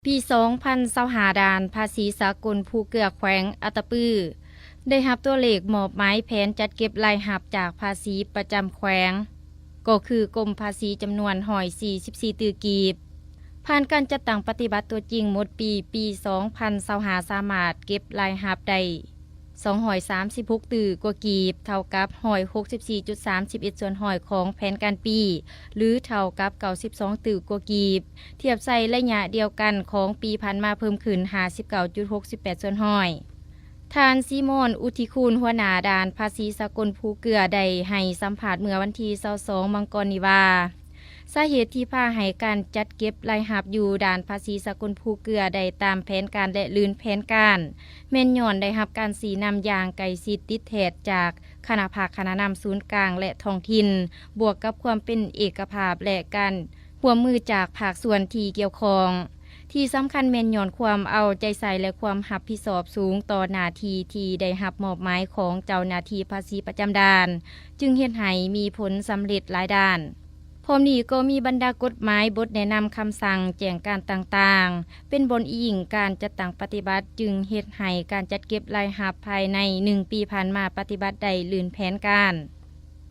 ປີສອງພັນຊາວຫ້າ ດ່ານພາສີສາກົນພູເກືອແຂວງອັດຕະປື ໄດ້ຮັບຕົວເລກມອບໝາຍແຜນຈັດເກັບລາຍຮັບຈາກພາສີປະຈຳແຂວງ ກໍຄືກົມພາສີ ຈຳນວນ ໜຶ່ງຮ້ອຍສີ່ສິບສີ່ ຕື້ກີບ. ຜ່ານການຈັດຕັ້ງປະຕິບັດຕົວຈິງໝົດປີ ປີສອງພັນຊາວຫ້າ ສາມາດເກັບລາຍຮັບໄດ້ ສອງຮ້ອຍສາມສິບຫົກ ຕື້ກວ່າກີບ, ເທົ່າກັບ ໜຶ່ງຮ້ອຍຫົກສິບສີ່ຈຸດສາມສິບເອັດ ສ່ວນຮ້ອຍຂອງແຜນການປີ ຫຼື ເທົ່າກັບ ເກົ້າສິບສອງ ຕື້ກວ່າກີບ, ທຽບໃສ່ໄລຍະດຽວກັນຂອງປີຜ່ານມາເພີ່ມຂຶ້ນ ຫ້າສິບເກົ້າຈຸດຫົກສິບແປດ ສ່ວນຮ້ອຍ. ທ່ານ ສີມອນ ອຸທິຄູນ ຫົວໜ້າດ່ານພາສີສາກົນພູເກືອ ໄດ້ໃຫ້ສຳພາດເມື່ອວັນທີ ຊາວສອງ ມັງກອນນີ້ວ່າ ສາເຫດທີ່ພາໃຫ້ການຈັດເກັບລາຍຮັບຢູ່ດ່ານພາສີສາກົນພູເກືອໄດ້ຕາມແຜນການ ແລະ ລື່ນແຜນການ ແມ່ນຍ້ອນໄດ້ຮັບການຊີ້ນຳຢ່າງໃກ້ຊິດຕິດແທດຈາກຄະນະພັກ, ຄະນະນຳສູນກາງ ແລະ ທ້ອງຖິ່ນ, ບວກກັບຄວາມເປັນເອກະພາບ ແລະ ການຮ່ວມມືຈາກພາກສ່ວນທີ່ກ່ຽວຂ້ອງ. ທີ່ສຳຄັນແມ່ນຍ້ອນຄວາມເອົາໃຈໃສ່ ແລະ ຄວາມຮັບຜິດຊອບສູງຕໍ່ໜ້າທີ່ທີ່ໄດ້ຮັບມອບໝາຍຂອງເຈົ້າໜ້າທີ່ພາສີປະຈຳດ່ານ, ຈຶ່ງເຮັດໃຫ້ມີຜົນສຳເລັດຫຼາຍດ້ານ. ພ້ອມນີ້ກໍມີບັນດາກົດໝາຍ, ບົດແນະນຳ, ຄຳສັ່ງແຈ້ງການຕ່າງໆ ເປັນບ່ອນອີງການຈັດຕັ້ງປະຕິບັດ, ຈຶ່ງເຮັດໃຫ້ການຈັດເກັບລາຍຮັບພາຍໃນໜຶ່ງປີຜ່ານມາປະຕິບັດໄດ້ລື່ນແຜນການ.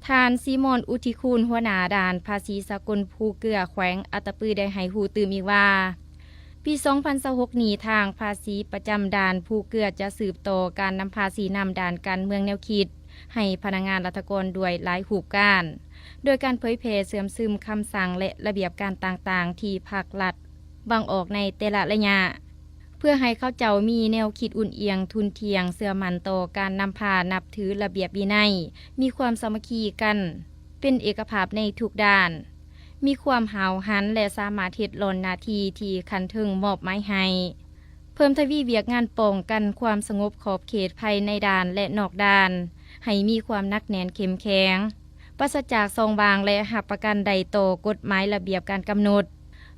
ທ່ານ ສີມອນ ອຸທິຄູນ ຫົວໜ້າດ່ານພາສີສາກົນພູເກືອແຂວງອັດຕະປື ໄດ້ໃຫ້ຮູ້ຕື່ມອີກວ່າ ປີສອງພັນຊາວຫົກນີ້ ທາງພາສີປະຈຳດ່ານພູເກືອຈະສືບຕໍ່ການນຳພາຊີ້ນຳດ້ານການເມືອງແນວຄິດ ໃຫ້ພະນັກງານລັດຖະກອນດ້ວຍຫຼາຍຮູບການ, ໂດຍການເຜີຍແຜ່ເຊື່ອມຊຶມຄຳສັ່ງ ແລະ ລະບຽບການຕ່າງໆ ທີ່ພັກລັດວາງອອກໃນແຕ່ລະໄລຍະ, ເພື່ອໃຫ້ເຂົາເຈົ້າມີແນວຄິດອຸ່ນອຽງ, ທຸ່ນທ່ຽງ, ເຊື່ອໝັ້ນຕໍ່ການນຳພາ, ນັບຖືລະບຽບວິໄນ, ມີຄວາມສາມັກຄີກັນ, ເປັນເອກະພາບໃນທຸກດ້ານ, ມີຄວາມຫ້າວຫັນ ແລະ ສາມາດເຮັດຫຼ້ອນໜ້າທີ່ທີ່ຂັ້ນເທິງມອບໝາຍໃຫ້. ເພີ່ມທະວີວຽກງານປ້ອງກັນຄວາມສະຫງົບຂອບເຂດພາຍໃນດ່ານ ແລະ ນອກດ່ານ ໃຫ້ມີຄວາມໜັກແໜ້ນເຂັ້ມແຂງ, ປາສະຈາກຊ່ອງວ່າງ ແລະ ຮັບປະກັນໄດ້ຕໍ່ກົດໝາຍລະບຽບການກຳນົດ,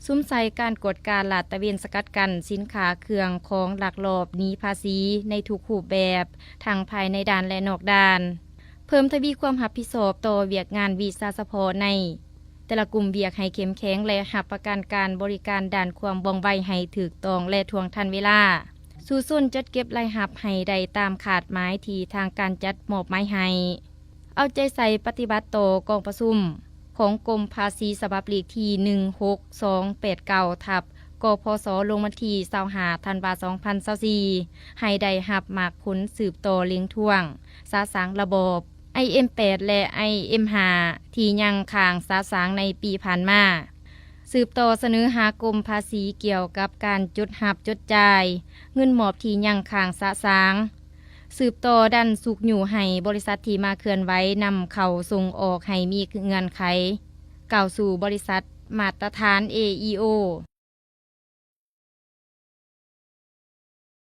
ສຸມໃສ່ການກວດກາລາດຕະເວນສະກັດກັ້ນສິນຄ້າເຄື່ອງຂອງລັກລອບໜີພາສີໃນທຸກຮູບແບບ ທັງພາຍໃນດ່ານ ແລະ ນອກດ່ານ. ເພີ່ມທະວີຄວາມຮັບຜິດຊອບຕໍ່ວຽກງານວິຊາສະເພາະໃນແຕ່ລະກຸ່ມວຽກໃຫ້ເຂັ້ມແຂງ ແລະ ຮັບປະກັນການບໍລິການດ້ານຄວາມວ່ອງໄວໃຫ້ຖືກຕ້ອງ ແລະ ທ່ວງທັນເວລາ, ສູ້ຊົນຈັດເກັບລາຍຮັບໃຫ້ໄດ້ຕາມຄາດໝາຍທີ່ທາງການຈັດມອບໝາຍໃຫ້, ເອົາໃຈໃສ່ປະຕິບັດຕໍ່ກອງປະຊຸມຂອງກົມພາສີສະບັບເລກທີ ໜຶ່ງຫົກສອງແປດເກົ້າ ທັບ ກພສ ລົງວັນທີ ຊາວຫ້າ ທັນວາ ສອງພັນຊາວສີ່ ໃຫ້ໄດ້ຮັບໝາກຜົນສືບຕໍ່ເລັ່ງທວງ ສະສາງລະບອບ ໄອເອັມແປດ ແລະ ໄອເອັມຫ້າ ທີ່ຍັງຄ້າງສະສາງໃນປີຜ່ານມາ, ສືບຕໍ່ສະເໜີຫາກົມພາສີກ່ຽວກັບການຈົດຮັບຈົດຈ່າຍເງິນມອບທີ່ຍັງຄ້າງສະສາງ, ສືບຕໍ່ດັນຊຸກຍູ້ໃຫ້ບໍລິສັດທີ່ມາເຄື່ອນໄຫວນຳເຂົ້າສົ່ງອອກໃຫ້ມີເງື່ອນໄຂ ກ້າວສູ່ບໍລິສັດມາດຕະຖານ ເອອີໂອ